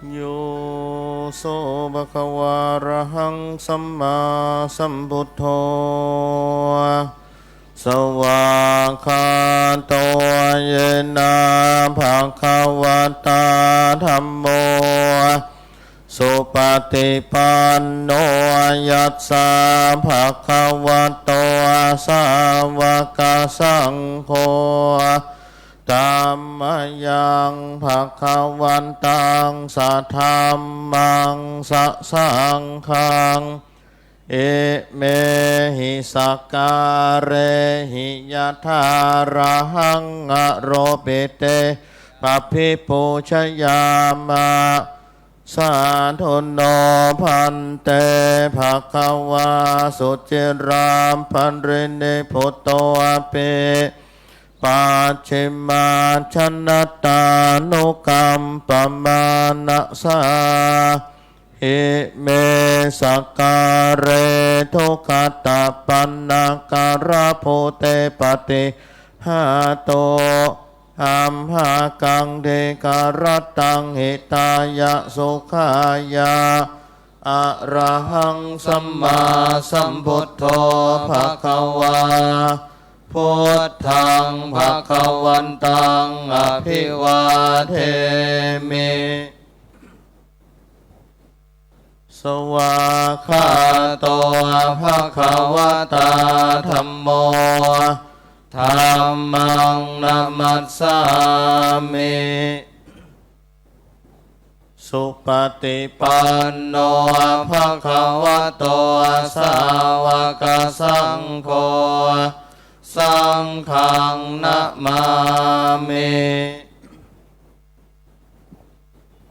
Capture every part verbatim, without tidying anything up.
Yo so bhagavā arahaṃ sammāsambuddho, svākkhāto yena bhagavatā dhammo, supaṭipanno yassa bhagavato sāvakasaṅgho, tammayaṃ bhagavantaṃ sadhammaṃ sasaṅghaṃ, imehi sakkārehi yathārahaṃ āropitehi abhipūjayāma. Sādhu no bhante bhagavā suciraparinibbutopi, pacchimājanatānukampamānasā, ime sakkāre duggatapaṇṇākārabhūte paṭihātu amhākaṃ dīgharattaṃ hitāya sukhāya. Arahaṃ sammāsambuddho bhagavā, buddhaṃ bhagavantaṃ abhivādemi. Svākkhāto bhagavatā dhammo, dhammaṃ namassāmi. Supaṭipanno bhagavato sāvakasaṅgho, saṅghaṃ namāmi.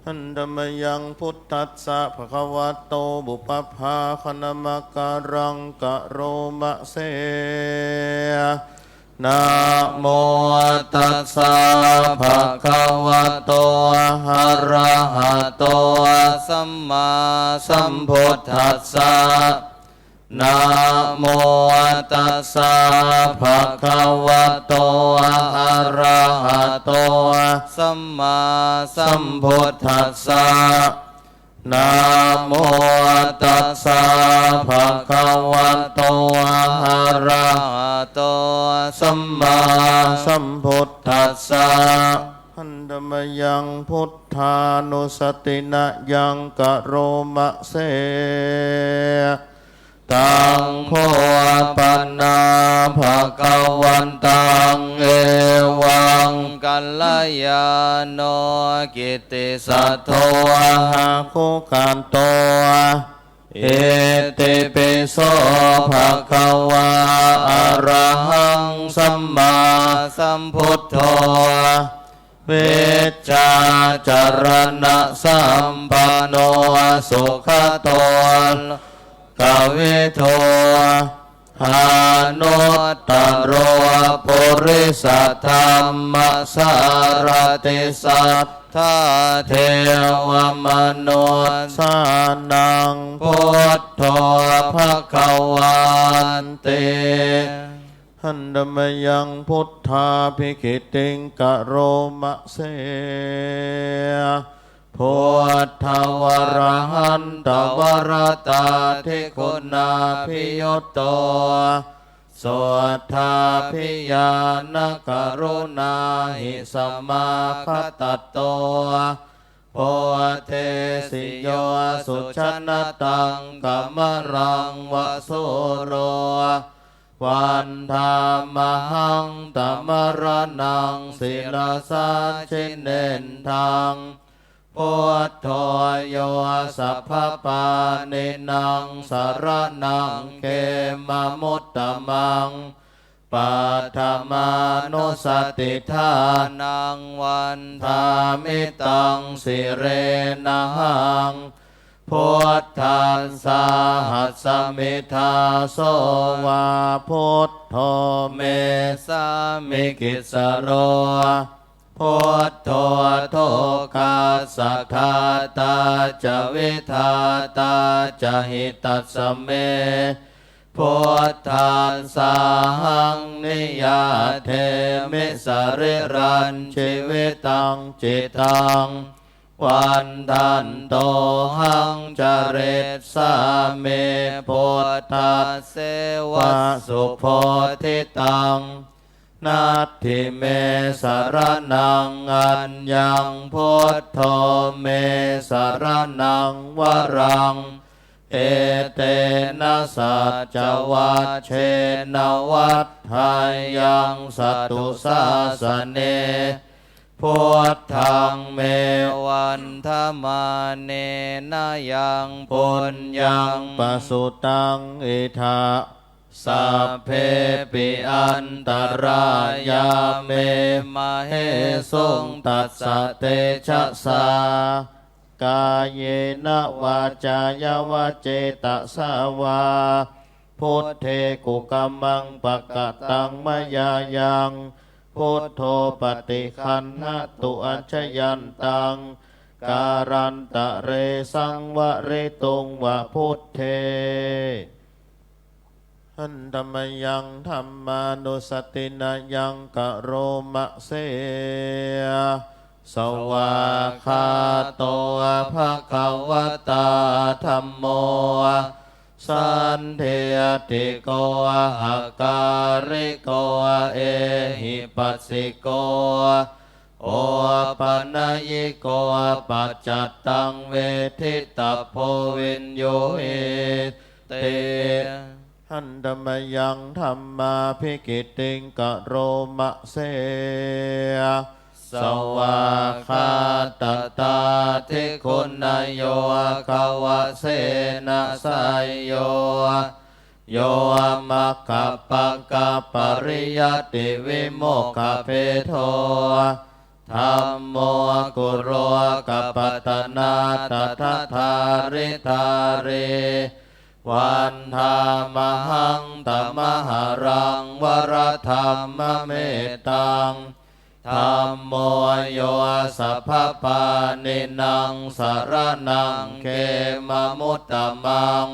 Handa mayaṃ buddhassa bhagavato pubbabhāganamakāraṃ karoma se. Namo tassa bhagavato arahato sammāsambuddhassa. Namo tassa bhagavato arahato sammāsambuddhassa. Namo tassa bhagavato arahato sammāsambuddhassa. Handa mayaṃ buddhānussatinayaṃ karoma se. Taṃ kho pana bhagavantaṃ evaṃ kalyāṇo kittisaddo aggukatto. Itipi so bhagavā arahaṃ sammāsambuddho, vijjācaraṇasampanno sugato lokavidū, anuttaro purisadammasārathi satthā devamanussānaṃ buddho bhagavāti. Handa mayaṃ buddhābhigītiṃ karoma se. Buddhavarahantavarātādiguṇābhiyutto, suddhābhiñāṇakaruṇāhi samāgatatto, bodhesi yo sujanataṃ kamalaṃva sūro, vandāmahaṃ tamaraṇaṃ sirasā jinendaṃ. Buddho yo sabbapāṇīnaṃ saraṇaṃ khemamuttamaṃ, paṭhamānussatiṭṭhānaṃ vandāmi taṃ sirenahaṃ. Buddhassāhasmi dāso va buddho me sāmikissaro. Buddho dukkhassa ghātā ca vidhātā ca hitassa me. Buddhassāhaṃ niyyādemi sarīrañjīvitañcidaṃ. Vandantohaṃ carissāmi buddhasseva subodhitaṃ. Natthi me saraṇaṃ aññaṃ, buddho me saraṇaṃ varaṃ. Etena saccavajjena vaḍḍheyyaṃ satthu sāsane. Buddhaṃ me vandamānena yaṃ puññaṃ pasutaṃ idha, sabbepi antarāyā me māhesuṃ tassa tejasā. Kāyena vācāya va cetasā vā, buddhe kukammaṃ pakataṃ mayā yaṃ, buddho paṭiggaṇhatu accayantaṃ, kālantare saṃvarituṃ va buddhe. Handa mayaṃ dhammānussatinayaṃ karoma se. Svākkhāto bhagavatā dhammo, sandiṭṭhiko akāliko ehipassiko, opanayiko paccattaṃ veditabbo viññūhīti. Handa mayaṃ dhammābhigītiṃ karoma se. Svākkhātatādiguṇayogavasena seyyo, yo maggapākapariyattivimokkhabhedo, dhammo kulokapatanā tadadhāridhārī, vandāmahaṃ tamaharaṃ varadhammamettaṃ. Dhammo yo sabbapāṇīnaṃ saraṇaṃ khemamuttamaṃ,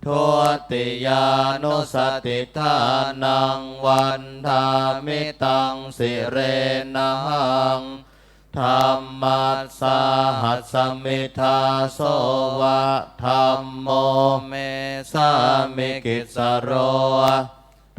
dutiyānussatiṭṭhānaṃ vandāmi taṃ sirenahaṃ. Dhammassāhasmi dāso va, dhammo me sāmikissaro,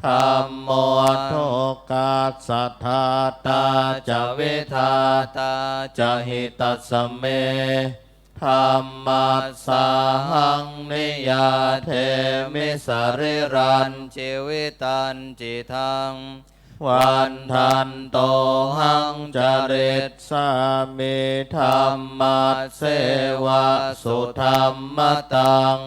dhammo dukkassa ghātā ca vidhātā ca hitassa me, dhammassāhaṃ niyyādemi sarīrañjīvitañcidaṃ. Vandantohaṃ carissāmi dhammasseva sudhammataṃ.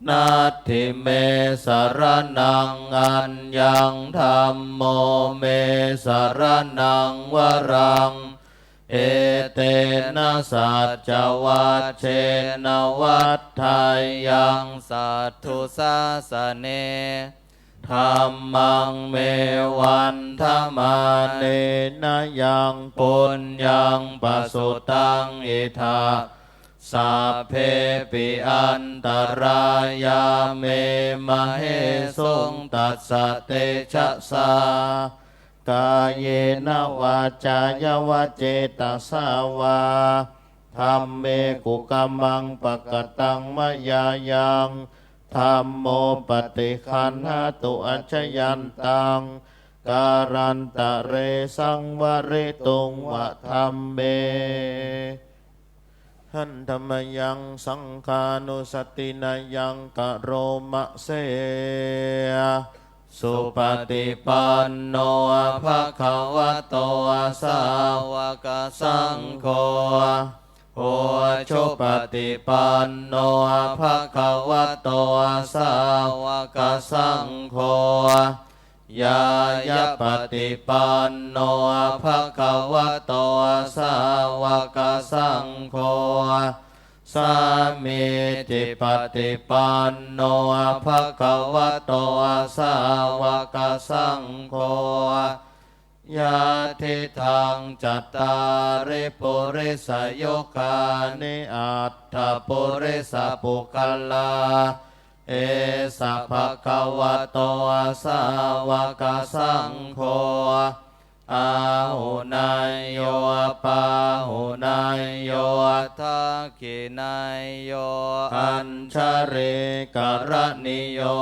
Natthi me saraṇaṃ aññaṃ, dhammo me saraṇaṃ varaṃ. Etena saccavajjena vaḍḍheyyaṃ satthu sāsane. Dhammaṃ me vandamānena yaṃ puññaṃ pasutaṃ idha, sabbepi antarāyā me māhesuṃ tassa tejasā. Kāyena vācāya va cetasā vā, dhamme kukammaṃ pakataṃ mayā yaṃ, dhammo paṭiggaṇhatu accayantaṃ, kālantare saṃvarituṃ va dhamme. Handa mayaṃ saṅghānussatinayaṃ karoma se. Supaṭipanno bhagavato sāvakasaṅgho, ujupaṭipanno bhagavato sāvakasaṅgho, ñāyapaṭipanno bhagavato sāvakasaṅgho, sāmīcipaṭipanno bhagavato sāvakasaṅgho, yadidaṃ cattāri purisayugāni aṭṭha purisapuggalā, esa bhagavato sāvakasaṅgho, āhuneyyo pāhuneyyo dakkhiṇeyyo añjalikaraṇīyo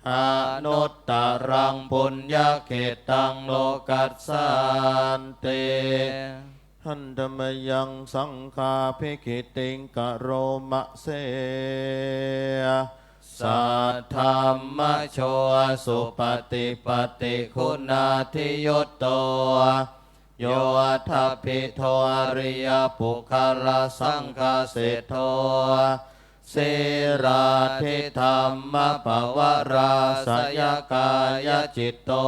anuttaraṃ puññakkhettaṃ lokassāti. Handa mayaṃ saṅghābhigītiṃ karoma se. Saddhammajo supaṭipattiguṇādiyutto, yoṭṭhabbidho ariyapuggalāsaṅghaseṭṭho, sīlādidhammapavarāsayakāyacitto,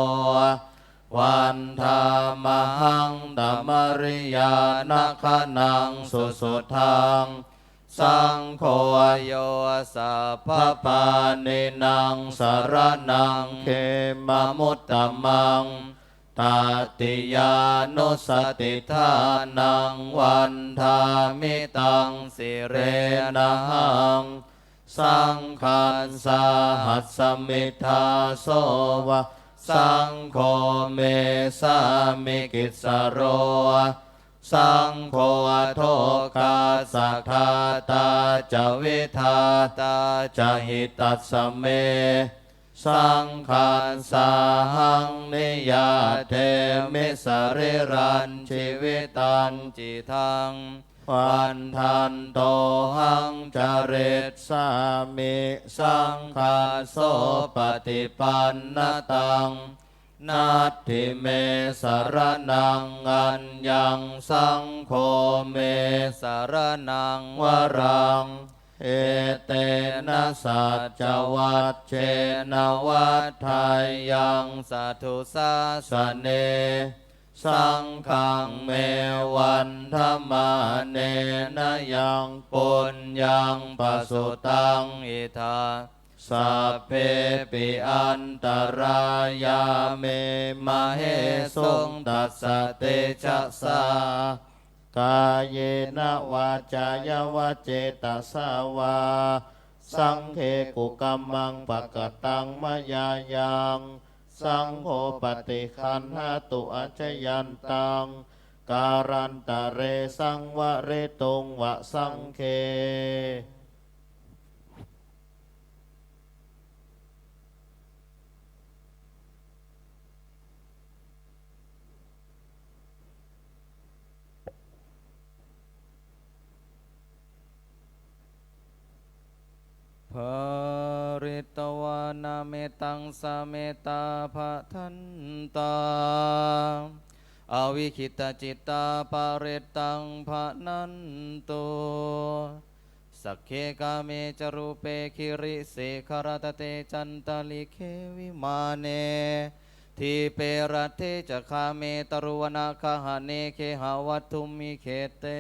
vandāmahaṃ tamariyāna gaṇaṃ susuddhaṃ. Saṅgho yo sabbapāṇīnaṃ saraṇaṃ khemamuttamaṃ, tatiyānussatiṭṭhānaṃ vandāmi taṃ sirenahaṃ. Saṅghassāhasmi dāso va, saṅgho me sāmikissaro, saṅgho dokassa ghātā ca vidhātā ca hitassa me. Saṅghassāhaṃ niyyādemi sarīrañjīvitañcidaṃ, vandantohaṃ carissāmi saṅghassopaṭipannataṃ. Natthi me saraṇaṃ aññaṃ, saṅgho me saraṇaṃ varaṃ. Etena saccavajjena vaḍḍheyyaṃ satthu sāsane. Saṅghaṃ me vandamānena yaṃ puññaṃ pasutaṃ idha, sabbepi antarāyā me māhesuṃ tassa tejasā. Kāyena vācāya va cetasā vā, saṅghe kukammaṃ pakataṃ mayā yaṃ, saṅgho paṭiggaṇhatu accayantaṃ, kālantare saṃvarituṃ va saṅghe. Pharitvāna mettaṃ sametā bhadantā, avikkhittacittā parittaṃ bhaṇantu. Sagge kāme ca rūpe girisikharataṭe cantalikkhe vimāne, dīpe raṭṭhe ca gāme taruvanagahane gehavatthumhi khette,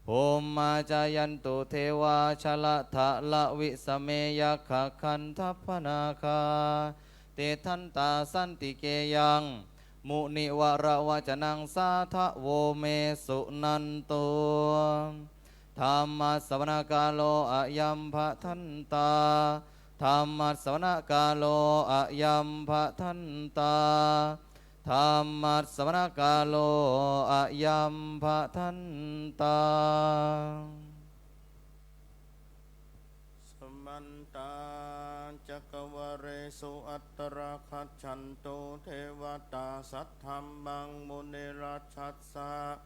bhummā cāyantu devā jalathalavisame yakkhagandhabbanāgā, tiṭṭhantā santike yaṃ munivaravacanaṃ sādhavo me suṇantu. Dhammassavanakālo ayam bhadantā. Dhammassavanakālo ayam bhadantā. Dhammassavanakālo ayam bhadantā. Samantā cakkavāḷesu atrāgacchantu devatā, saddhammaṃ munirājassa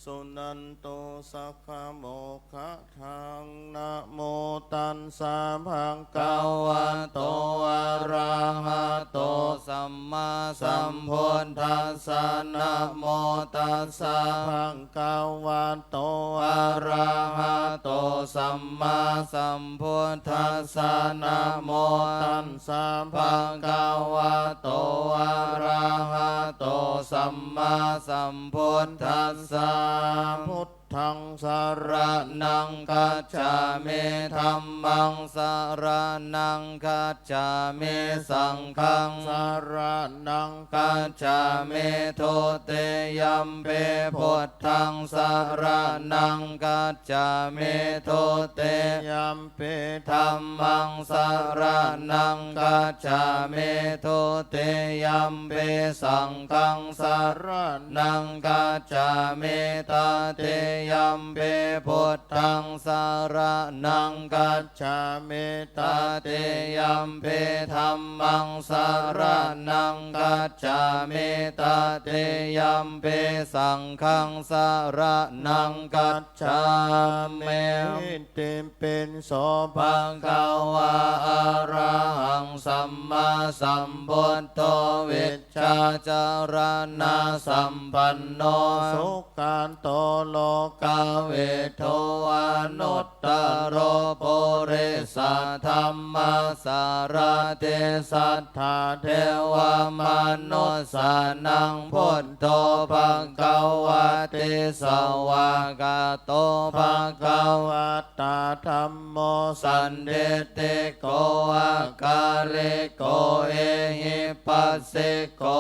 suṇantu saggamokkhadaṃ. Namo tassa bhagavato arahato sammāsambuddhassa. Namo tassa bhagavato arahato sammāsambuddhassa. Namo tassa bhagavato arahato sammāsambuddhassa. Buddh buddhaṃ saraṇaṃ gacchāmi. Dhammaṃ saraṇaṃ gacchāmi. Saṅghaṃ saraṇaṃ gacchāmi. Dutiyampi buddhaṃ saraṇaṃ gacchāmi. Dutiyampi dhammaṃ saraṇaṃ gacchāmi. Dutiyampi saṅghaṃ saraṇaṃ gacchāmi. Tatiyampi buddhaṃ saraṇaṃ gacchāmi. Tatiyampi dhammaṃ saraṇaṃ gacchāmi. Tatiyampi saṅghaṃ saraṇaṃ gacchāmi. Itipi so bhagavā arahaṃ sammāsambuddho vijjācaraṇasampanno sugato lokavidū anuttaro purisadammasārathi satthā devamanussānaṃ buddho bhagavāti. Svākkhāto bhagavatā dhammo sandiṭṭhiko akāliko ehipassiko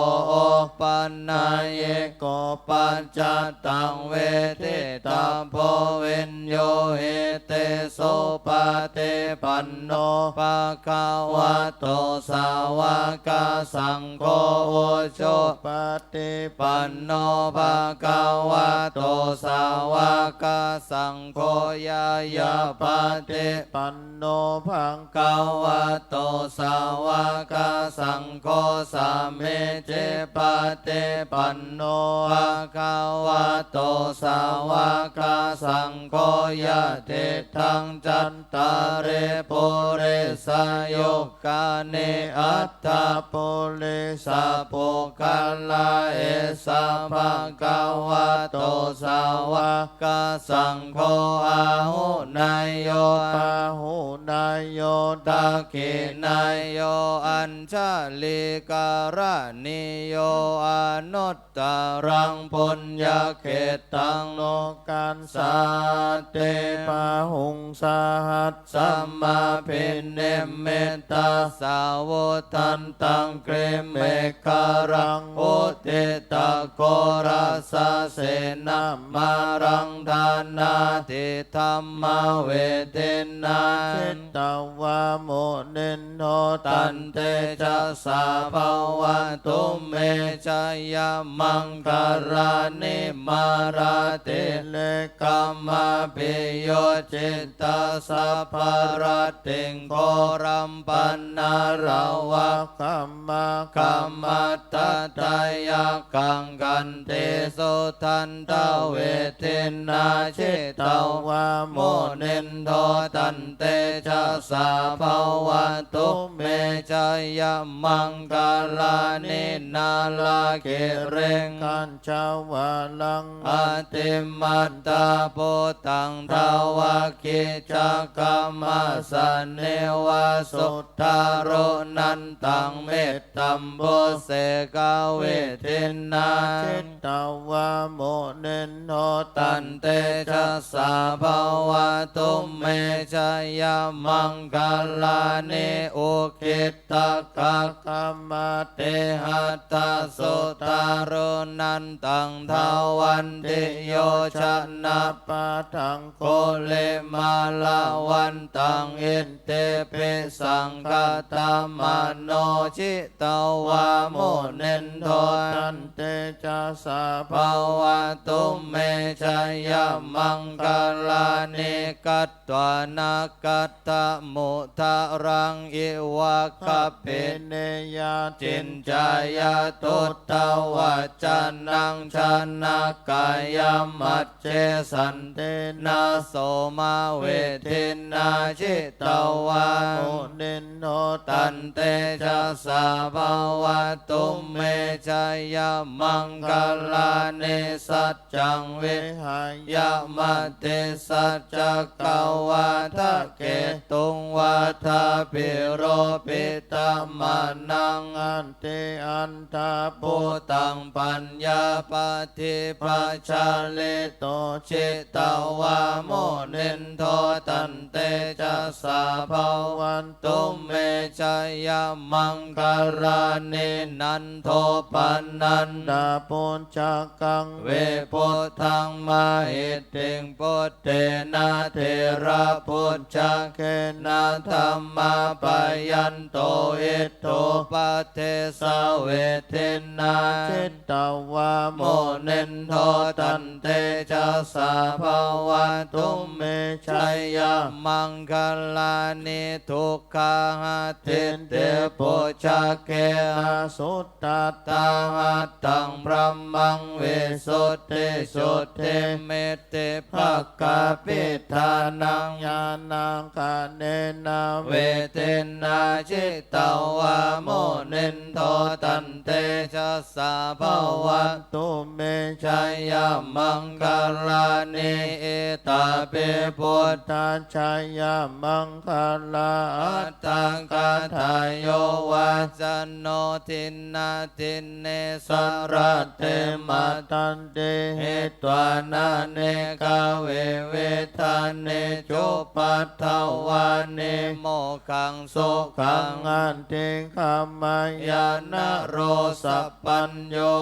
opanayiko paccattaṃ veditabbo viññūhīti. Supaṭipanno bhagavato sāvakasaṅgho ujupaṭipanno bhagavato sāvakasaṅgho ñāyapaṭipanno bhagavato sāvakasaṅgho sāmīcipaṭipanno bhagavato sāvakasaṅgho yadidaṃ cattāri purisayugāni aṭṭha purisapuggalā esa bhagavato sāvakasaṅgho āhuneyyo pāhuneyyo dakkhiṇeyyo añjalikaraṇīyo anuttaraṃ puññakkhettaṃ lokassāti. Bāhuṃ sahassamabhinimmitasāvudhantaṃ grīmekhalaṃ uditaghorasasenamāraṃ dānādidhammavidhinā jitavā munindo tantejasā bhavatu me jayamaṅgalāni. Mārātirekam abhiyujjhitasabbarattiṃ ghoram panāḷavakamakkhamathaddhayakkhaṃ khantīsudantavidhinā jitavā munindo tantejasā bhavatu me jayamaṅgalāni. Nāḷāgiriṃ gajavaraṃ atimattabhūtaṃ dāvaggicakkamasanīva sudāruṇantaṃ mettambusekavidhinā jitavā munindo tantejasā bhavatu me jayamaṅgalāni. Ukkhittakhaggamatihatthasudāruṇantaṃ dhāvantiyojanapathaṅgulimālavantaṃ iddhībhisaṅkhatamano jitavā munindo tantejasā bhavatu me jayamaṅgalāni. Katvāna kaṭṭhamudaraṃ iva gabbhinīyā ciñcāya duṭṭhavacanaṃ janakāyamajjhe santena soma vidhinā jitavā munindo tantejasā bhavatu me jayamaṅgalāni. Saccaṃ vihāya matisaccakavādaketuṃ vādābhiropitamanaṃ atiandhabhūtaṃ paññāpadīpajalito jitavā munindo tantejasā bhavatu me jayamaṅgalāni. Nandopanandabhujagaṃ vibudhaṃ mahiddhiṃ puttena therabhujagena damāpayanto iddhūpadesavidhinā jitavā munindo tantejasā bhavatu me jayamaṅgalāni. Duggāhadiṭṭhibhujagena sudaṭṭhahatthaṃ brahmaṃ visuddhijutimiddhibakābhidhānaṃ ñāṇāgadena vidhinā jitavā munindo tantejasā bhavatu me jayamaṅgalāni. Etāpi buddhajayamaṅgalaaṭṭhagāthā yo vācano dinadine sarate matandī hitvānanekavividhāni cupaddavāni mokkhaṃ sukhaṃ adhigameyya naro sapañño.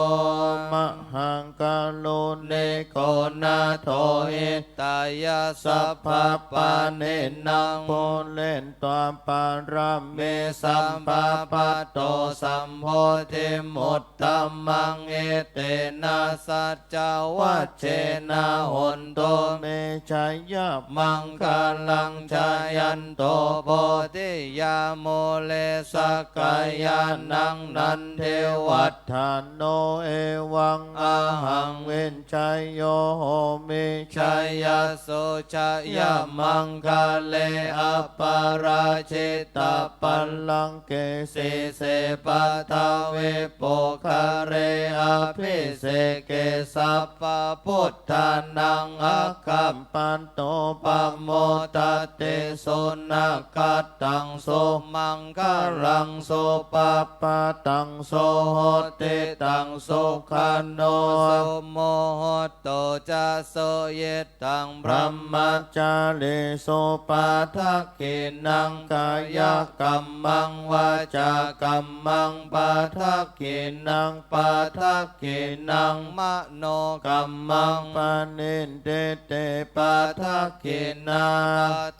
Mahākāruṇiko nātho hitāya sabbapāṇinaṃ pūretvā pāramī sabbā patto sambodhimuttamaṃ etena sac cavajjena hontu me jayamaṅgalaṃ. Jayanto bodhiyā mūle sakyānaṃ nandivaḍḍhano evaṃ ahaṃ vijjāyo homi jayassu jayamaṅgale aparājitapallaṅ ke sīse paṭhavipokkhare abhiseke sabbabuddhānaṃ aggappatto pamodati. Sunakkhattaṃ sumaṅgalaṃ supabhātaṃ suhuṭṭhitaṃ sukhaṇo sumuhutto ca suyi ṭṭhaṃ brahmacārisu padakkhiṇaṃ kāyakammaṃ vācākammaṃ padakkhiṇaṃ padakkhiṇaṃ manokammaṃ paṇidhī te padakkhiṇā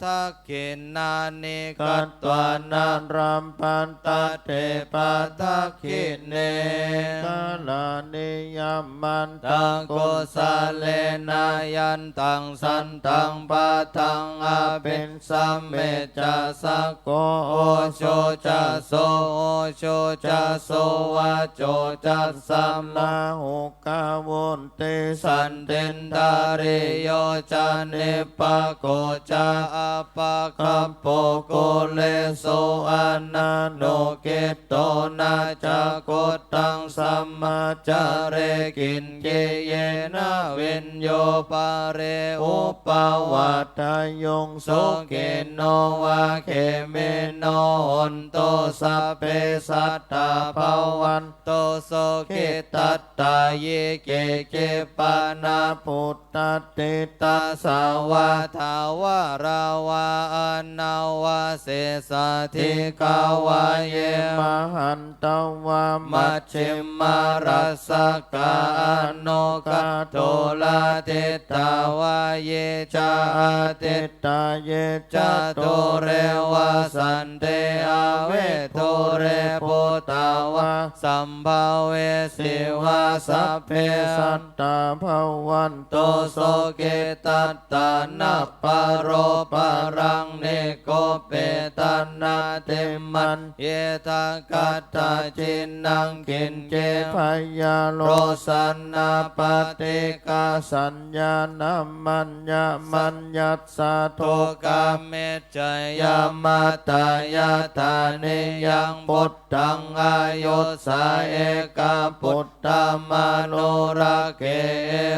padakkhiṇāni katvāna labhantatthe padakkhiṇe. Karaṇīyam atthakusalena yantaṃ santaṃ padaṃ abhisamecca sakko ujū ca suhujū ca suvaco cassa rahukavutti santindriyo ca nipako ca appagabbho kulesu ananugiddho na ca khuddaṃ samācare kiñci yena viññū pare upavadeyyuṃ. Sukhino vā khemino hontu sabbe sattā bhavantu sukhitattā. Ye keci pāṇabhūtatthi tasā vā thāvarā vā anavasesā dīghā vā ye mahantā vā majjhimā rassakā aṇukathūlā diṭṭhā vā ye ca adiṭṭhā ye ca dūre vasanti avidūre bhūtā vā sam sambhavesi va sabbe sattā bhavantu sukhitattā. Na paro paraṃ nikubbetha nātimaññetha katthaci naṃ kiñci byārosanā paṭighasaññā nāmāññamaññassa dukkhamiccheyya. Mātā yathā niyaṃ puttaṃ āyusā ekaputtamanurakkhe,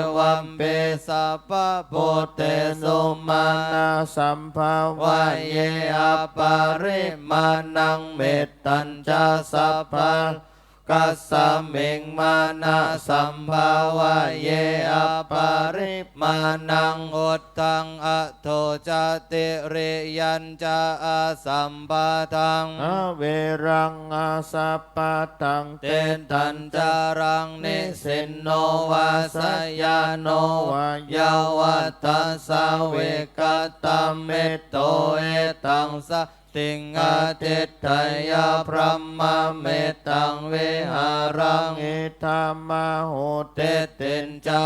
evampi sabbabhūtesu mānasambhāvaye aparimāṇaṃ. Mettañca sabba kasmiṃ mānasambhāvaye aparimāṇaṃ, uddhaṃ adho ca tiriyañca asambādhaṃ averaṃ asapattaṃ. Tiṭṭhañcaraṃ nisinno vā sayāno vā yāvatassa vigatamiddho, etaṃ sa tiṃ adhiṭṭheyya brahmametaṃ vihāraṃ idhamāhu. Diṭṭhiñca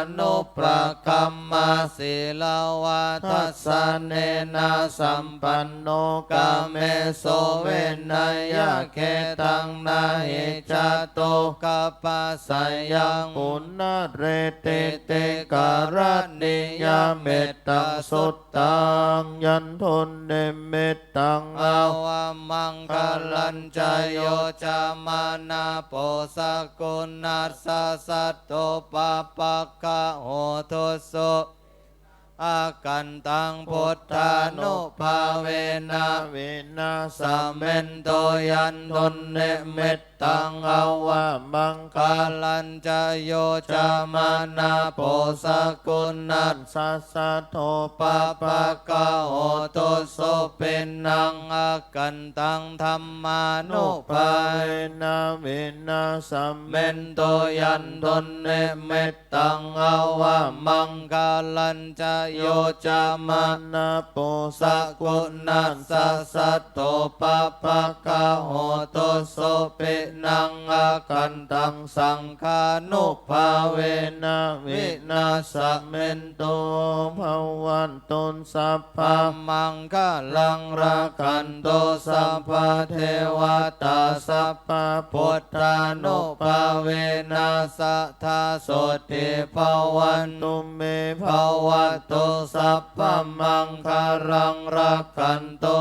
anupagamma sīlavā dassanena sampanno, kāmesu vineyya gedhaṃ na hi jātu gabbhaseyyaṃ punaretīti. Karaṇīyamettasu ttaṃ. Yandunnimittaṃ avamaṅgalañca yo cāmanāpo sakuṇassa saddo pāpaggaho dussupinaṃ akantaṃ buddhānubhāvena vināsamentu. Yandunnimit taṃ avamaṅgalañca yo cāmanāpo sakuṇassa saddo pāpaggaho dussupinaṃ akantaṃ dhammānubhāvena vināsamentu. Yandunnimit taṃ avamaṅgalañca yo cāmanāpo sakuṇassa saddo pāpaggaho dussupinaṃ akantaṃ saṅghānubhāvena vināsamentu. Bhavatu sab bamaṅgalaṃ rakkhantu sabbadevatā sabbabuddhānubhāvena sadā sotthī bhavantu me. Bhavatu sabbamaṅgalaṃ rakkhantu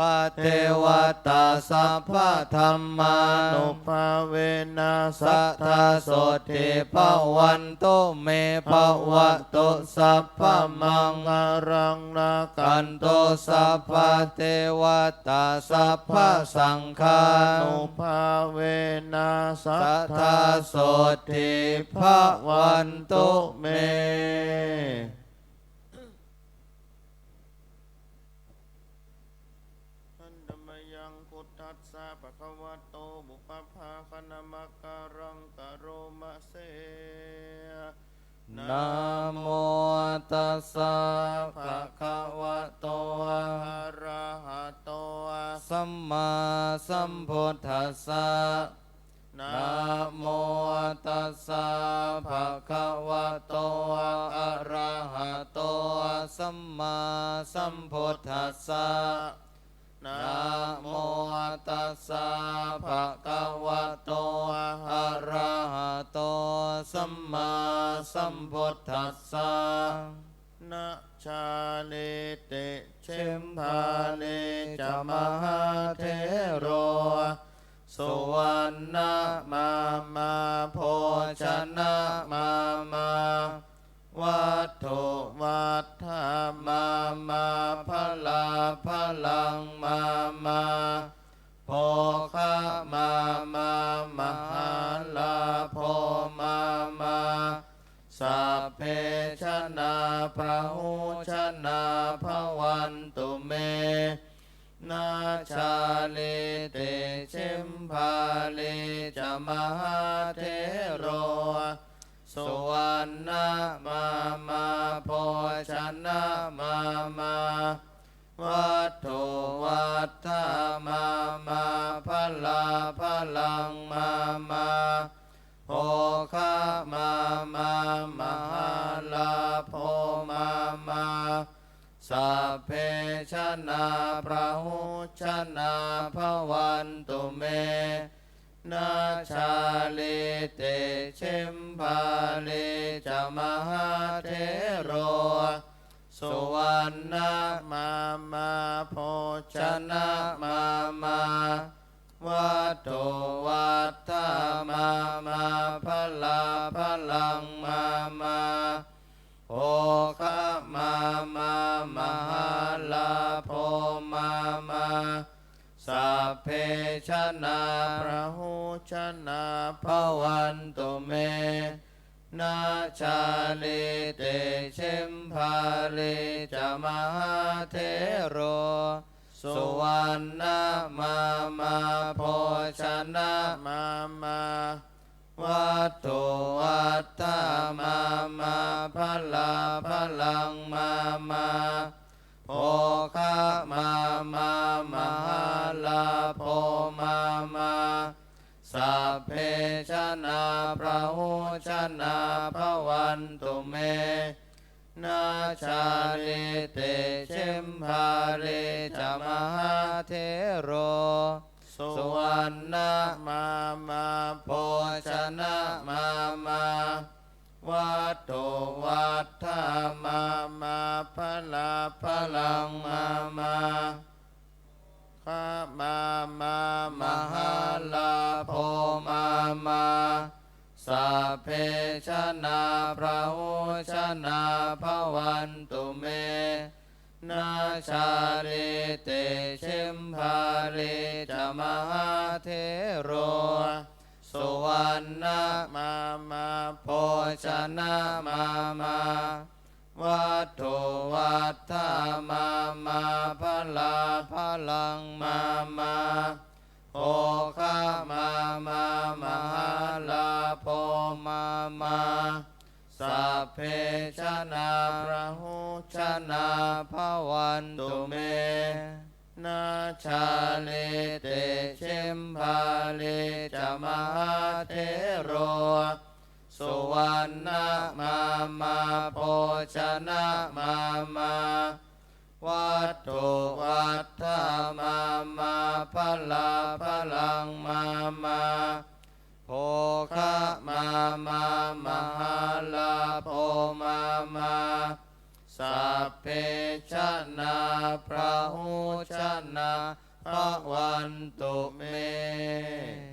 sabbadevatā sabbadhammānubhāvena sadā sotthī bhavantu me. Bhavatu sabbamaṅgalaṃ rakkhantu sabbadevatā sabbasaṅghānubhāvena sadā sotthī bhavantu me. Handa mayaṃ buddhassa bhagavato pubbabhāganamakāraṃ karoma se. Namo tassa bhagavato arahato sammāsambuddhassa. Namo tassa bhagavato arahato sammāsambuddhassa. Namo tassa bhagavato arahato sammāsambuddhassa. Na jālīti Cimbalī ca mahāthero, suvaṇṇamāmā bhojanamāmā, vatthuvatthamāmā balābalaṃ māmā, bhogamāmā mahālābho māmā, sabbe janā bahūjanā bhavantu me. Na jālīti Cimbalī ca mahāthero, suvaṇṇamāmā bhojanamāmā, vatthu vattha mama, phala phalaṃ mama, bhoga mama, mahālābho mama, sabbe janā pahujjanā bhavantu me. Na jālī ticcim bālī ca mahāthero, suvaṇṇa mama, bhojana mama, vatthu vattha mama, phala phalaṃ mama, bhoga mama, mahālābho mama, sabbe janā pahujjanā bhavantu me. Na jālī ticcim bālī ca mahāthero, suvaṇṇa mama, bhojana mama, vatthu vattha mama, phala phalaṃ mama, bhoga mama, mahālābho mama, sabbe janā pahujjanā bhavantu me. Na jālī ticcim bālī ca mahāthero, suvaṇṇa mama, bhojana mama, vatthu vattha mama, phala phalaṃ mama, bhoga mama, mahālābho mama, sabbe janā pahujjanā bhavantu me. Na jālī ticcim bālī ca mahāthero, suvaṇṇa mama, bhojana mama, vatthu vattha mama, phala phalaṃ mama, bhoga mama, mahālābho mama, sabbe janā pahujjanā bhavantu me. Na jālī ticcim bālī ca mahāthero, suvaṇṇa mama, bhojana mama, vatthu vattha mama, phala phalaṃ mama, bhoga mama, mahālābho mama, sabbe janā pahujjanā bhavantu me.